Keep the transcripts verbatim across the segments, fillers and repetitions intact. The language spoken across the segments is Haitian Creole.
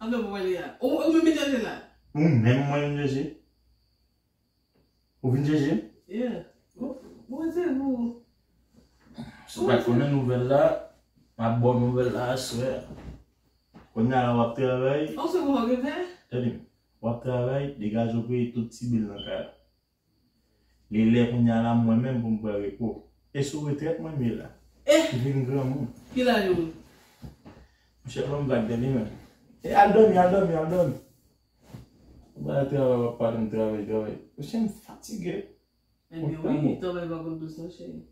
Anben, bon, wè li a. Ou, ou menm vin chèche la. Ou menm mwen vin chèche? Ou vin chèche? Yeah. Bon, bon, se pou. Si w pa t konnen nouvèl la, m ap ba w nouvèl la aswè a. Kounye a la w ap travay. Ou se pou w gen fè? Tande m. W ap travay, degaje w peye tout ti bil nan kay la. Li lè kounye a la mwen menm pou m pran repo. E sou retrèt mwen m ye la. Eh! M vin granmoun. Ki laj ou? Monchè, ban m vag tande men. E al dòmi, al dòmi, al dòmi. Ou bay travay, w ap pale m travay, travay. Mesye, m fatige. Ebyen wi, travay pa konn dous non, cheri.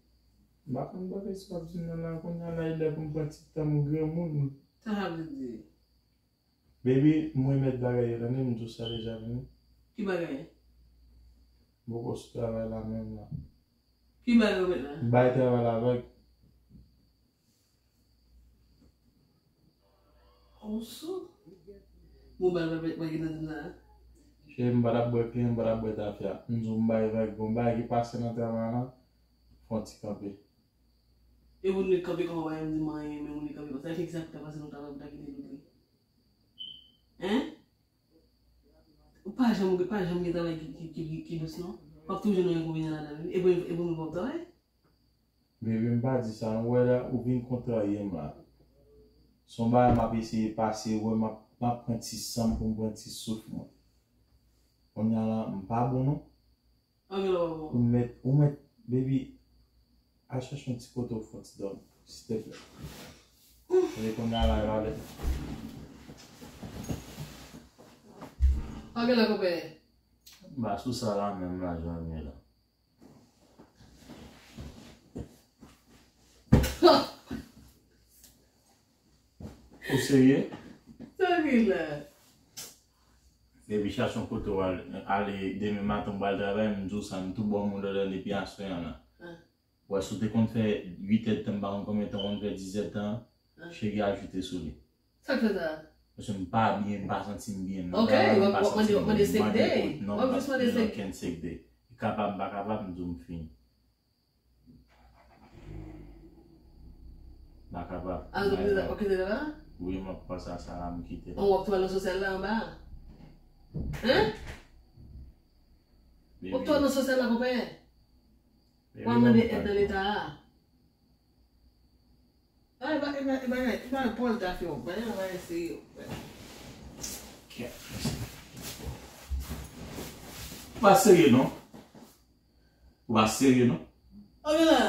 M pa konn bagay sa w ap di m nan la, kounye a la, e lè pou m pran ti tan m granmoun. Sa sa vle di? Baby, m remèt bagay yo, tande, m di w sa deja, tande. Ki bagay? M poko sou travay la menm la. Ki bagay ou remèt la? M bay travay la vag. Ou sou? Bon, bagay pa gen nan la. Cheri, m pa t ap bwè kleren, m pa t ap bwè tafya. M di w m bay vag, bon, bagay ki pase nan travay la, fè yon ti kanpe. E moun li kanpe kòman, pa janm di m anyen, men moun li kanpe konsa. Ki sa ki ta pase nan travay pou ta kite nou tou? Hein? Ou pa janm, pa janm gen travay ki, ki, ki, ki dous, non. W ap toujou nan enkonvenyan ladan l, wi. E pou, e pou nou pa travay? Baby, m pa di sa, non. Ou wè la, ou vin kontrarye m la. Se yon bagay m ap eseye pase, ou wè, m ap, m ap pran ti san m pou m pran ti souf mwen. Kounye a la, m pa bon, non. Angle w bon. Ou mèt, ou mèt, baby, al chèche yon ti kote w fè yon ti dòmi, silteplè. Paske kounye a la, e pa lè. Angle la, konpè. M pa sou sa la menm la, jan l ye la. Ou serye? Sa ki la? Depi chache yon kote w al, ale demen maten w pral travay, m di w sa, m tou ba w mouda depi aswè an la. Ah. Wè, si w te konn fè uit èdtan, m pa konn konbyen tan w konn fè diz èdtan, ah, cheri ajoute sou li. Sa k fè sa? Paske m pa byen, m pa santi m byen. Nan travay, m pa santi m byen. Ok, w ap mande, w ap mande sick day. W ap jis mande sick day. M pa gen okenn sick day. Kapab, m pa kapab, m di w m fini. M pa kapab. Ah, ou kite la? Wi, m ap panse a sa la, m kite. An, w ap tou al nan sosyal la anba a? Hein? Ou ap tou al nan sosyal la, konpè? W ap mande èd nan leta a? Ah, e pa, e pa, e pa, e pa Paul ta fè w. Bagay la pa serye. Ou pa serye, non. Ou pa serye, non. Ok la.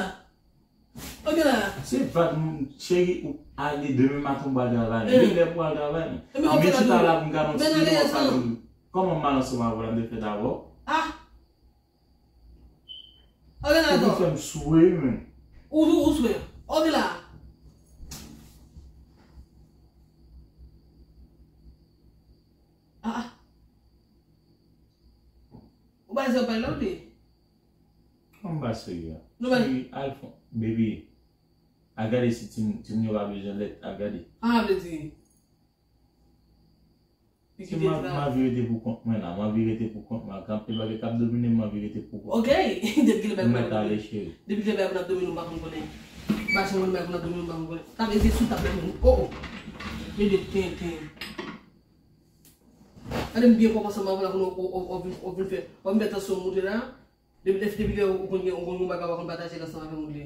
Ok la. Se vag, m, cheri, ou ale demen maten, ou pral travay. Eh. Li lè pou al travay, non. Ebyen, ok la, chita la pou m gade yon ti videyo, sa, kòman m al ansanm avè w la, m te fèt avè w. Ah. Ok la, ou fè m swe, men. Ou, ou, ou swe. Ok la. Ah, ah. Ou pa di w pale la, ou di? Kòman m pa serye a? Nou pa... Cheri, al fon, baby. Al gade si timoun, timoun yo pa bezwen lèt, al gade. Ah, vle di. Si m ap, m anvi rete pou kont mwen la, m anvi rete pou kont mwen. Kanpe bagay k ap domine m, m anvi rete pou kont mwen. Ok, depi kilè bagay pou n ap domine? Depi kilè bagay pou n ap domine, ou pa konn konnen. Ou pa janm konnen bagay pou n ap domine, ou pa konn konnen. Tape zye sou tab la menm. Oh, oh. Li de tenten. Gade m byen pwòp ansanm avè w la pou nou, w, w, w vin, w vin fè. W ap met tansyon moute la. Depi, depi, depi lè ou konn gen, ou konn gen yon bagay ou pa konn pataje l ansanm avè moun li.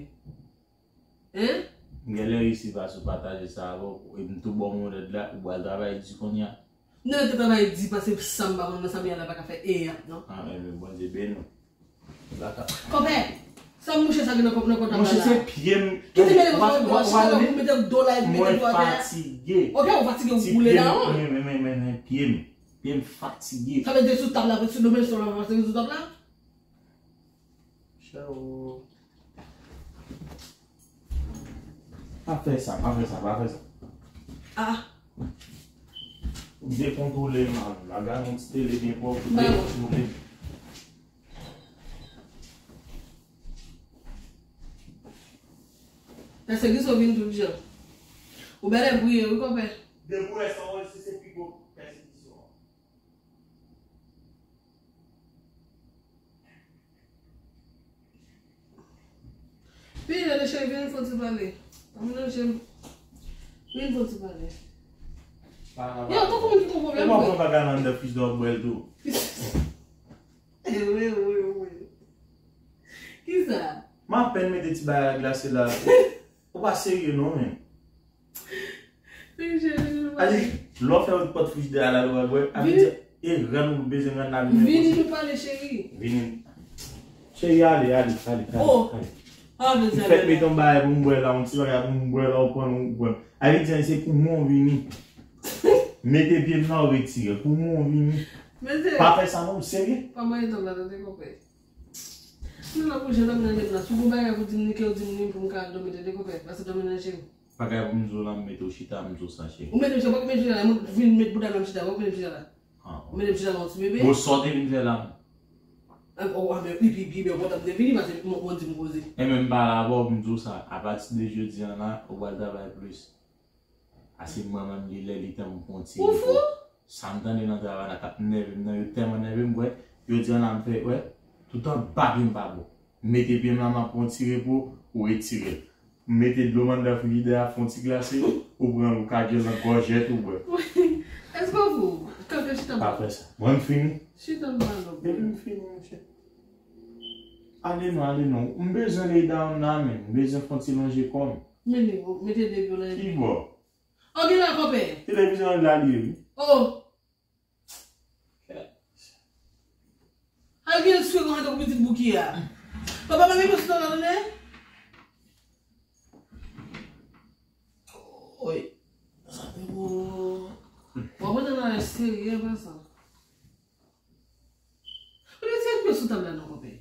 Hein? M genlè resi pase w pataje sa avè w, e m tou ba w mwen lèd la, ou pral travay di kounye a. Non, te travay di pase sa m pa konn nan sa m ye a la pa ka fè e ap, non. Ah, men, men Bondye beni w. Konpè, sa mouche sa gen nan kòb nan kòb la. Monchè, se pye m. Ki te mele konsa, ou chita la pou mete do la epi mete do atè a. Mwen fatige. Ok, ou fatige, ou boule la, wi. Men, men, men, men, men, pye m. Pye m fatige. Sa vle di sou tab la, sou do men, sou la, fatige sou tab la. Chè o. Pa fè sa, pa fè sa, pa fè sa. Ah. Ou dekontwole m la, la gade yon ti tele byen pwòp, ou dekontwole m. Pèsekisyon vin tout jan. Ou bèlè priye, wi, konpè. Depi w wè sa w wè, se, se pi gwo pèsekisyon an. Vini la, cheri, vini fè yon ti pale. Pa melanje m. Vini fè yon ti pale. Yo, tankou moun ki gon pwoblèm vre. Ou pa pran bagay la anndan fridjidè w bwè l tou. Wi, wi, wi. Kisa? M apèn mete ti bagay la glase la. Ou pa serye non, men. Wi, cheri, vini nou pale. Adi, lè w fè yon pòt frijidè a la, lè w al bwè, ap di, e rann ou bezwen rann la, vini. Vini nou pale, cheri. Vini. Cheri, ale, ale, ale, ale, ale. Ou fèk mete yon bagay pou m bwè la, yon ti bagay pou m bwè la, ou pran, ou pran. Adi, se pou mwen ou vini. Mete pye m nan, ou retire l. Pou mwen, ou vini. Mete. Pa fè sa non, ou serye? Pa mwen etan la, tande konpè. Nou la pou jan dòmi nan menm nan. Si w gon bagay pou di m, ni ke w di m ni pou m ka al dòmi, tande konpè. Pase dòmi nan cheri. Bagay pou m di w la, m mete w chita, m di w sa cheri. Ou mete m chita, ou pa mete m chita la, mwen vin met bouda nan chita, ou mete m chita la. Ah, ou mete m chita la, yon ti bebe. Bon, sa w te vin fè la? Ah, oh, ah, men, pi, pi, pi, men, kontan m te vini, pase, mwen, mwen di m koze. E menm pa la, bon, m di w sa, apati de jodi an la, ou pral travay plis. Ase mwen menm li lè li tan pou pran ti repo. Ou fou? Sa m tande nan travay la k ap nève m nan, yo tèlman nève m, wè, jodi an la m fè, wè, toutan bagay m pa bon. M mete pye m la, m ap pran ti repo, ou retire l. M mete dlo m anndan frijidè a, fè yon ti glase, ou pran l, ou kajel nan gòjèt, ou bwè. Èske w fou? Kanpe chita. Pa fè sa. Mwen m fini. Chita m pale w. Depi m fini, monchè. Ale non, ale non. M bezwen lay down la, men. M bezwen fè yon ti lonje kò m. Men li, mete de pye w la. Ki bò? An gen la, konpè. Televizyon an la li ye, wi. Oh. Al gen sou yon tankou pitit bouki a. Papa pa gen pye sou la, tande? Oy. Sa te bon. W ap antre nan serye, pa sa. Ou retire pye w sou tab la non, konpè.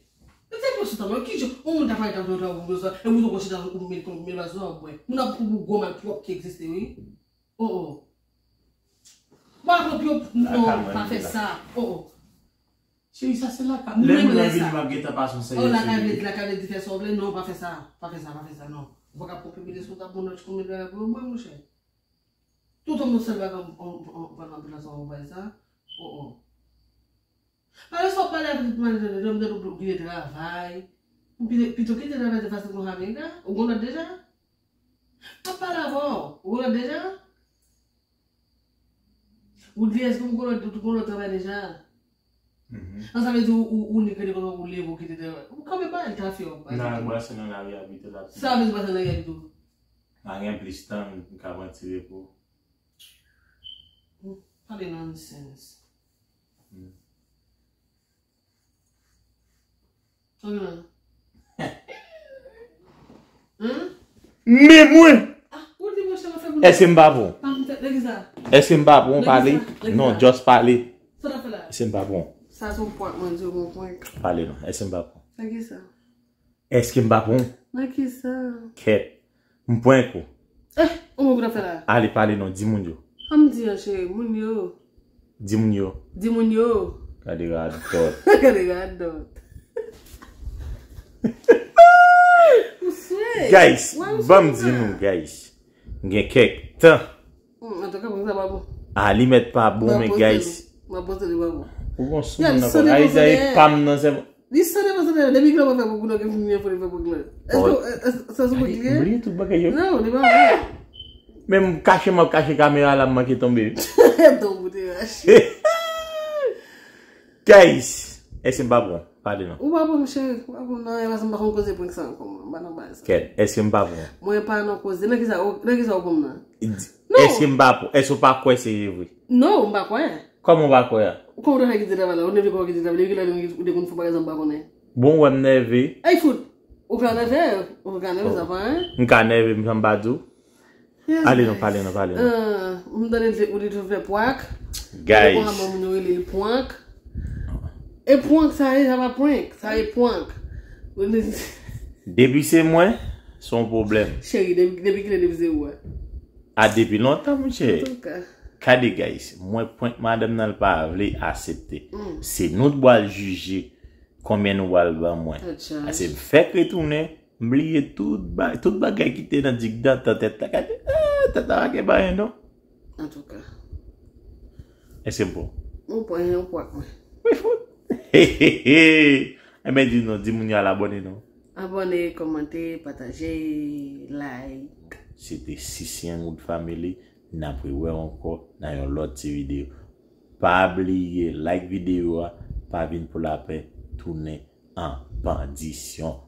Retire pye w sou tab la. Ki jan yon moun ta pale tankou yon travay pou bezwen, e moun poko chita ou met, ou met ba sou sa w ap bwè. Moun ap pou gwo malpwòp ki egziste, wi. Oh, oh. Ba pran pye w, non, pa fè sa. Oh, oh. Cheri, sa se lakay. Lè moun nan vini, m ap gentan pase yon seri de seri. Oh, lakay vle di, lakay vle di fè sa w vle. Non, pa fè sa. Pa fè sa, pa fè sa, non. Ou pa ka pran pye w mete sou tab, moun nan konbyen bagay pou yo bwè, monchè. Tout moun sèl bagay, on, on, on, pa nan plas an, on bay sa. Oh, oh. Pale sa w pale avèk tout moun, jan m te di w kite travay. Ou kite, pito kite travay de fason konsa, men, ou gon lòt deja? M ap pale avè w, ou gon lòt deja? Ou di, èske ou gon lòt, ou gon lòt travay deja? An, sa vle di ou, ou, ou ni kite kote ou leve, ou kite travay. Ou kanpe pa al ta fè w. Nan al brase nan lari a pito la. Sa vle di brase nan lari a pito? Nan gen plis tan, m ka pran ti repo. Hmm, pale nonsense. Hmm. Tande la. Hein? Men mwen! Ah, ou di monchè, w ap fè moun. Èske m pa bon? Pa m tèt, nan ki sa? Èske m pa bon, pale? Nan ki sa? Nan ki sa? Non, just pale. Sa w ap fè la? Èske m pa bon? Sa se yon prank, mwen di w, yon prank. Pale non, èske m pa bon? Nan ki sa? Èske m pa bon? Nan ki sa? Kèt. M prank ou. Eh, ou mwen pou n ap fè la? Ale pale non, di moun yo. An m di an, cheri, moun yo. Di moun yo. Di moun yo. Gade radòt. Gade radòt. Ou swè. Guys, ban m di nou, guys. M gen kèk tan. Hmm, antouka, moun sa pa bon. Alimèt pa bon, men guys. M ap poste li pa bon. Ou gon sou moun nan kò. Ayizay pa m nan, se Li sante pa sante, depi kilè w pa fè prank, ou gen fimi an fò li fè prank lan. Èske, èske, èske, sa sou prank li ye? Bliye tout bagay yo. Non, li pa vre. Men m kache, m ap kache kamera la, m manke tonbe. Tonbe te rache. Guys, èske m pa bon? Pale non. Ou pa bon, cheri. Ou pa bon, non, e paske m pa konn koze prank sa ankò, mwen. M pa nan bagay sa. Kèt, èske m pa bon? Mwen pa nan koze. Nan ki sa, nan ki sa ou bon nan? Non. Èske m pa bon? Èske w pa kwè se vre? Non, m pa kwè. Kòman w pa kwè a? Kòman w ta fè kite travay la? Ou nève kòman w kite travay? Depi kilè ou te konn fè bagay sa m pa konnen? Bon, w wè m nève. Ay fout! Ou ka nève, ou ka nève, sa pa anyen. M ka nève, m janm pa di w. Ale non, pale non, pale non. Ah, m tande ou di tou fè prank. Guys. Ou konn moun yo rele l prank. E prank sa ye, sa pa prank, sa ye prank. Depi se mwen, se yon pwoblèm. Cheri, depi, depi kilè depi se ou a? A depi lontan, monchè. Antouka. Gade, guys, mwen prank madanm nan, l pa vle aksepte. Mm. Se nou t pral jije konbyen nou pral ban mwen. Tèt chaje. Ase m fèk retounen, m bliye tout ba-, tout bagay ki te nan digdantan tèt la. Gade, ah, tèt la pa gen pa anyen, non. Antouka. Èske m bon? Ou pran yon prank mwen. Wi, fout. Enben, di non, di moun yo al abòne non. Abòne, kòmante, pataje, like. Se te Sisyen Wood Family. N ap rewè ankò nan yon lòt ti videyo. Pa bliye like videyo a, pa vin pou lapè, tounen an bandisyon.